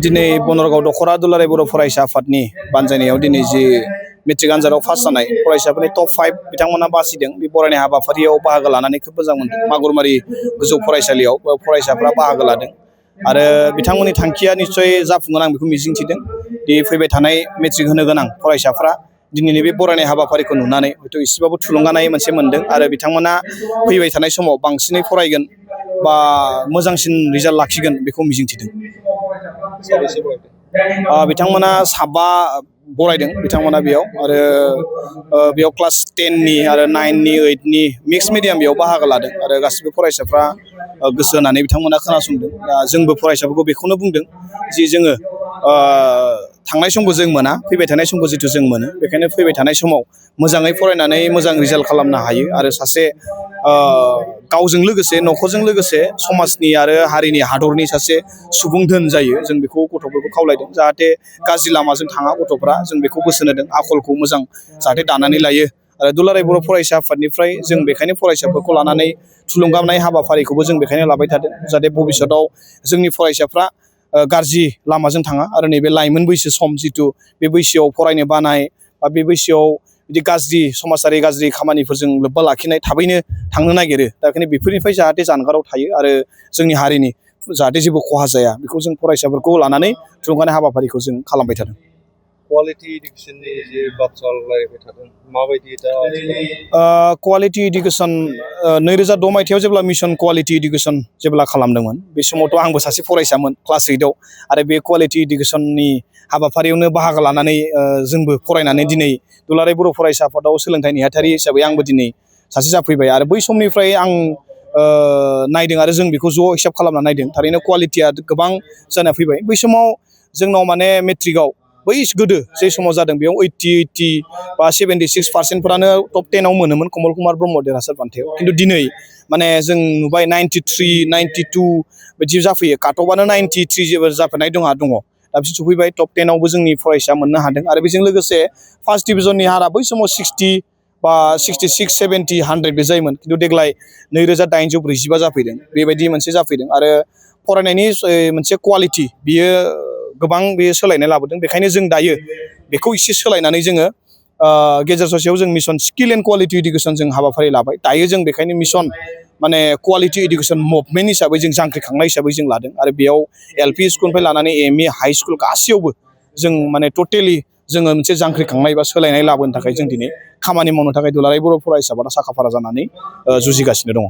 दिनै बनरगाव दखरा दुलाराय बर' फरायसा आफादनि बानजायनायाव दिनै जि मेट्रिक आनजादाव पास जानाय फरायसाफोरनि टप 5 बिथांमोना बासिदों बे बरायनाय हाबाफारियाव बाहागो लानानै खोब मोजां मोनदों। मागुरमारि गोजौ फरायसालियाव फरायसाफ्रा बाहागो लादों आरो बिथांमोननि थांखिया निश्चय जाफुंगोन आं बेखौ मिजिंथिदों। दि फैबाय थानाय मेट्रिक होनो गोनां फरायसाफ्रा दिनैनि बे बरायनाय हाबाफारिखौ नुनानै हयथ' एसेबाबो थुलुंगानाय मोनसे मोनदों आरो बिथांमोना फैबाय थानाय समाव बांसिनै फरायगोन बा मोजांसिन रिजाल्ट लाखिगोन बेखौ मिजिंथिदों। बिथांमोना 7 बरायदों बिथांमोना बेयाव आरो बेयाव क्लास 10नि आरो 9नि 8नि मिक्स मिडियाम बेयाव बाहागो लादों आरो गासिबो फरायसाफ्रा गोसो होनानै बिथांमोना खोनासंदों। दा जोंबो फरायसाफोरखौ बेखौनो बुंदों जि जोङो थांनाय समखौ जों मोना, फैबाय थानाय समखौ जिथु जों मोनो, बेखायनो फैबाय थानाय समाव मोजाङै फरायनानै मोजां रिजाल्ट खालामनो हायो आरो सासे गावजों लोगोसे न'खरजों लोगोसे समाजनि आरो हारिनि हादरनि सासे सुबुं धोन जायो। जों बेखौ गथ'फोरखौ खावलायदों जाहाथे गाज्रि लामाजों थाङा गथ'फ्रा, जों बेखौ बोसोन होदों आखलखौ मोजां जाहाथे दानानै लायो। आरो दुलाराय बर' फरायसा आफादनिफ्राय जों बेखायनो फरायसाफोरखौ लानानै थुलुंगानाय हाबाफारिखौबो जों बेखायनो लाबाय थादों जाहाथे भबिष्यतआव जोंनि फरायसाफ्रा गाज्रि लामाजों थाङा आरो नैबे लाइमोन बैसो सम जिथु बे बैसोआव फरायनो बानाय बा बे बैसोआव बिदि गाज्रि समाजारि गाज्रि खामानिफोरजों लोब्बा लाखिनाय थाबैनो थांनो नागिरो। दा बेखायनो बेफोरनिफ्राय जाहाथे जानगाराव थायो आरो जोंनि हारिनि जाहाथे जेबो खहा जाया बेखौ जों फरायसाफोरखौ लानानै थुलुंगानाय हाबाफारिखौ जों खालामबाय थादों। क्वालिटि इडुकेसननि जे बाथ्रा रायलायबाय थादों माबायदि दा क्वालिटि इडुकेसन 2006 मायथाइयाव जेब्ला मिशन क्वालिटि इडुकेसन जेब्ला खालामदोंमोन बे समावथ' आंबो सासे फरायसामोन क्लास 8आव आरो बे क्वालिटि इडुकेसननि हाबाफारियावनो बाहागो लानानै जोंबो फरायनानै दिनै दुलाराय बर' फरायसा आफादाव सोलोंथाइ नेहाथारि हिसाबै आंबो दिनै सासे जाफैबाय आरो बै समनिफ्राय आं नायदों आरो जों बेखौ ज' एक्सेप्ट खालामना नायदों। थारैनो क्वालिटिया गोबां जाना फैबाय। बै समाव जोंनाव माने मेट्रिकआव बै गोदो जे समाव जादों बेयाव 80 बा 76% टप 10आव मोनोमोन कमल कुमार ब्रह्म देरहासार बान्थायाव। खिन्थु दिनै माने जों नुबाय 93, 92 बिदि जाफैयो। काटअफआनो 93 जेबो जाफैनाय दङ। दा बिसोर सफैबाय टप 10आवबो जोंनि फरायसा मोननो हादों आरो बेजों लोगोसे फार्स्ट डिभिजननि हारा बै समाव 60 बा 66, 70, 100 बे जायोमोन। खिन्थु देग्लाय 2845 जाफैदों। बेबायदि मोनसे जाफैदों आरो फरायनायनि मोनसे क्वालिटि बियो गोबां बेयो सोलायनाय लाबोदों। बेखायनो जों दायो बेखौ एसे सोलायनानै जोङो गेजेर ससेयाव जों mission skill and quality education जों हाबाफारि लाबाय। दायो जों बेखायनो मिशन माने क्वालिटि इडुकेसन मुभमेन्ट हिसाबै जों जांख्रिखांनाय हिसाबै जों लादों आरो बेयाव LP स्कुलनिफ्राय लानानै ME हाइ स्कुल गासैयावबो जों माने टटेलि जोङो मोनसे जांख्रिखांनाय बा सोलायनाय लाबोनो थाखाय जों दिनै खामानि मावनो थाखाय दुलाराय बर' फरायसा आफादा साखाफारा जानानै जुजिगासिनो दङ।